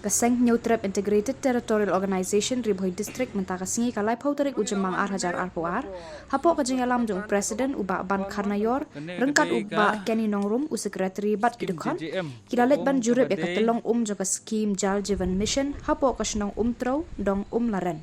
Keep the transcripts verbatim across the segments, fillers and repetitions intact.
Ka seng Hynñiewtrep Integrated Territorial Organization Ri Bhoi District mynta ka sngi ka laiphew tarik u Jymmang ar hajar arphew ar, hapoh ka jingïalam jong u President u Bah Ban Kharnaior, ryngkat u Bah Kenny Nongrum u Secretary bad ki dkhot, ki la leit ban jurip ïa ka tyllong um jong ka skim Jal Jeevan Mission hapoh ka shnong Umtrew, dong Umlaren.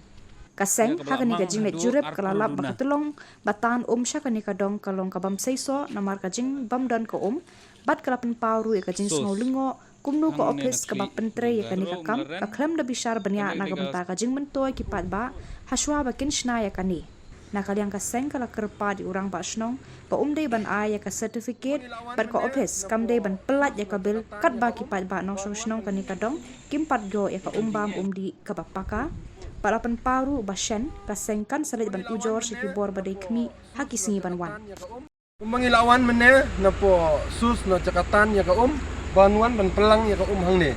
Ka seng ha kane ka jingleit jurip ka la lap ba ka tyllong ba tan um sha kane ka dong ka long ka bym seisoh namar ka jingbym don ka um, bad ka la pynpaw ruh ïa ka jingsngew lyngngoh kumno ka ophis kaba pyntrei ïa kane ka kam ka khlem da bishar bniah na ka bynta ka jingmyntoi ki paidbah hashwa ba kin shna ïa kane. Na ka liang ka seng ka la kyrpad ïa u rangbah shnong ba um dei ban ai ïa ka certificate bad ka ophis kam dei ban pyllait ïa ka bill katba ki paidbah nongshong shnong kane ka dong kim pat ïoh ïa ka um bam um dih kaba paka. Bad la pynpaw ruh ba shen ka seng kan sa leit ban ujor sha ki bor ba dei khmih ha ki sngi ban wan. Kumba ngi la wan mynne na poh sus na jaka tan ïa ka um, ban wan ban pyllang ïa ka um hangne.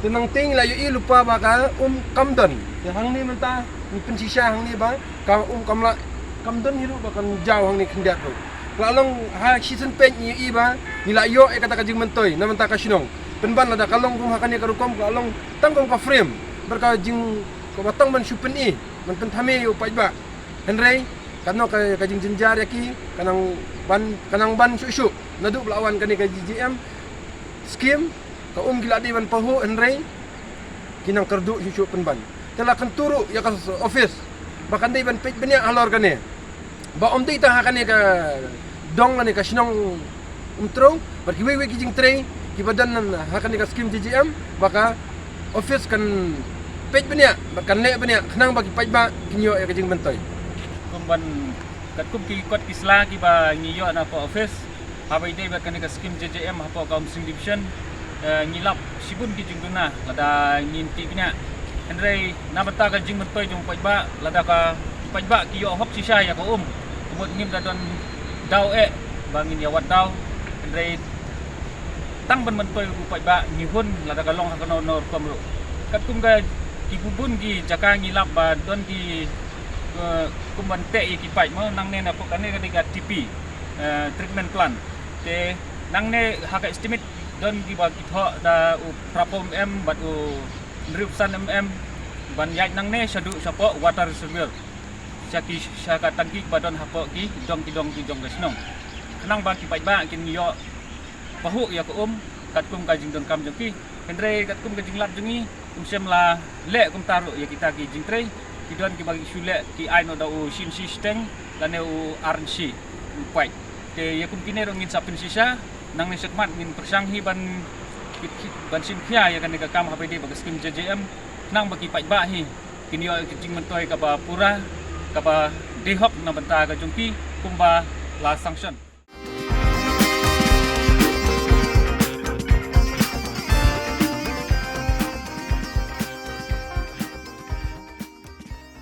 Te nangta ngi la ïohi lypa ba ka um kam don. Te hangne mynta ngi pynshisha hangne ba ka um kam la, kam don hi ruh ba kan jaw hangne khyndiat ruh. Ka la long ha shisien peit ngi ïohi ba ngi la ïoh ïa kata ka jingmyntoi na bynta ka shnong. Pynban lada ka long kum ha kane ka rukom ka la long tang kum ka frame. Bad ka jing kaba tang ban shu pyni ban pynthame ïa u paidbah. Hynrei katno ka, ka jingjynjar ïa ki, ka nang ban, ka nang ban shuh shuh. Naduh ba la wan kane ka J J M scheme, ka um ki la dei ban pahuh, hynrei ki nang kyrduh shuh shuh pynban. Te la kyntu ruh ïa ka s-, office ba kan dei ban peit bniah halor kane. Ba ym dei tang ha kane ka dong lane ka shnong Umtrew, bad kiwei kiwei ki jingtrei kiba don ha kane ka skim J J M, ba ka office kan peit bniah, ba kan leh bniah, khnang ba ki paidbah kin ïoh ïa ka jingmyntoi. Kum ban, katkum ki kot ki sla kiba ngi ïoh na ka office, haba ïadei bad kane ka skim J J M hapoh ka Umsning Division, eh, ngi lap shibun ki jingduna, lada ngin tih bniah. Hynrei na bynta ka jingmyntoi jong u paidbah, lada ka paidbah ki ïoh hok shisha ïa ka um, ka mut ngim da don daw eh ba ngin ïa wad daw. Hynrei tang ban myntoi u paidbah ngi hun lada ka long ha kano kano rukom ruh. Katkum ka ki bun bun ki jaka ngi lap ba don ki, eh, kum ban teh ïa ki paip mo, nangne na pok kane ka dei ka T P, eh, treatment plant. Te nangne ha ka estimate don kiba ki thoh da u phra phew mm bad u hynriew san mm ban ïaid nangne shaduh shapoh water reservoir, sha ki, sha ka tangki ba don hapoh ki dong ki dong ki jong ka shnong, khnang ba ki paidbah kin ïoh pahuh ïa ka um katkum ka jingdonkam jong ki. Hynrei katkum ka jinglap jong ngi, ym shym la leh kumta ruh ïa kita ki jingtrei. Ki don kiba ki shu leh, ki ai noh da u shi inshi shiteng lane u ar inshi u paip. Te ïa kum kine ruh ngin sa pynshisha, nangne shakhmat ngin pyrshang hi ban, ban shim khia ïa kane ka kam haba ïadei bad ka skim J J M, khnang ba ki paidbah hi kin ïoh ïa ka jingmyntoi kaba pura, kaba dei hok na bynta ka jong ki kumba la sanction.